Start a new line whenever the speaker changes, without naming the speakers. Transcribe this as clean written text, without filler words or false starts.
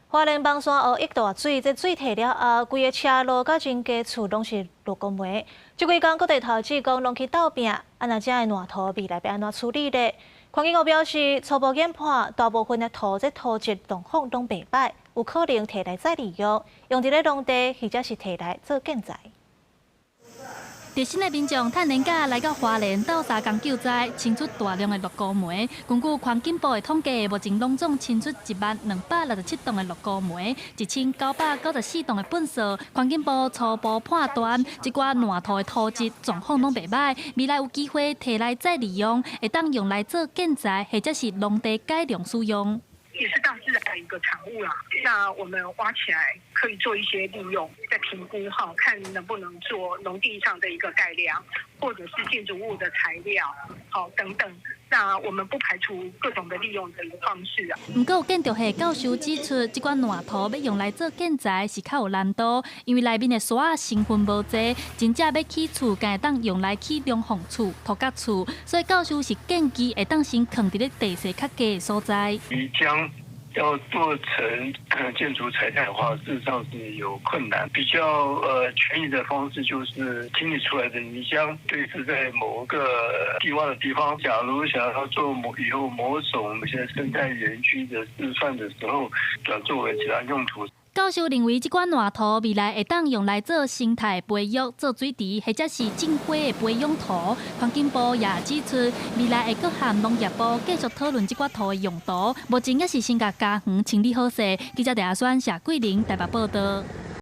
花蓮枋山湖溢大水，這水退了後，規个車路佮人家厝攏是漉糊糜。這幾工各地頭志工攏去鬥拚，啊若這的爛土未來欲按怎處理咧？環境局表示，初步研判，大部分的土這土質狀況攏袂䆀，有可能提來再利用，用佇咧農地或者是提來做建材。
熱心的民眾趁年假來到花蓮鬥相共救災，清出大量的漉糊糜。根據環境部的統計，目前攏總清出10,267噸的漉糊糜，1994噸的糞埽。環境部初步判斷，這寡爛土的土質狀況攏袂䆀，未來有機會提來再利用，會當用來做建材或者是農地改良使用。
也是大自然的一個產物啦。那我們挖起來可以做一些利用，再評估哈，看能不能做農地上的一個改良，或者是建築物的材料，好等等。那我們不排除各種的利用的一個方式啊。
毋過，建築系教授指出，這款爛土欲用來做建材是較有難度，因為內面的沙成分無濟，真正欲起厝，敢會當用來起涼房厝、托甲厝，所以教授是建議會當先囥佇咧地勢較低的所在。
泥漿要做成建築材料的話，事實上是有困難。比較權宜的方式就是清理出來的泥漿堆置在某個低窪的地方。假如想要做某以後某種一些生態園區的示範的時候，轉作為其他用途。
教授認為，這款爛土未來會當用來做生態培育、做水池，或者是種花的培養土。環境部也指出，未來會閣和農業部繼續討論這款土的用途。目前猶是先共家園清理好勢。記者鄭阿宣、謝桂玲台北報道。